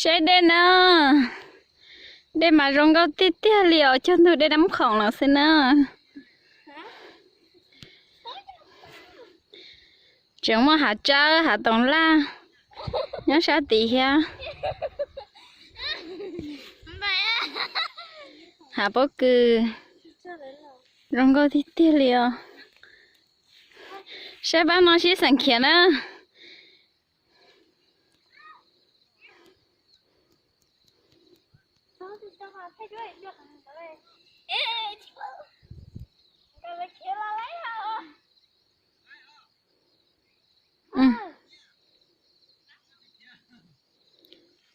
Saib dej na, dej mas zoo nkauj tiag tiag li os, cuag ntug dej Nab Khoom los xwb na. Tseem muaj hav tsawb hav toov laj nyob sab tid thiab. Hav pob kws zoo nkauj tiag tiag li os. Saib pab no sib xeem khiav na.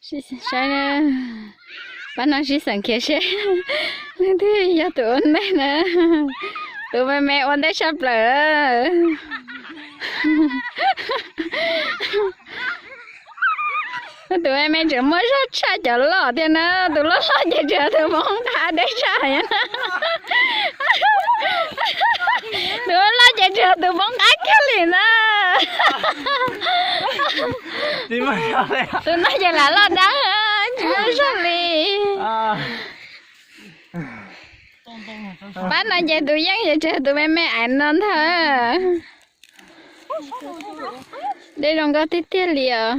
Saib, pab no sib xeem khiav seb leej twg yog tus ua ntej na. Tus me me ua ntej tshaj plaws. Tus me me tseem muaj zog tshaj cov loj thiab na, tus loj loj ces tseem tus poob qab deb tshaj na. Tus loj ces tseem tus poob qab kiag li na. Tus no ces lam loj dab tsis muaj zog li. Pab no ces tus yeej ces tseem tus me me aiv no ntag. Dej zoo nkauj tiag tiag li os.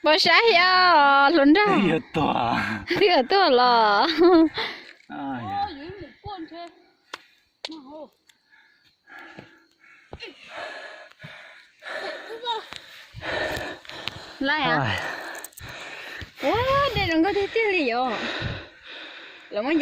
Pab saib thiab hluas nraug, twb tuag los. Laij, ua dej zoo nkauj tiag tiag li os. Lawv muab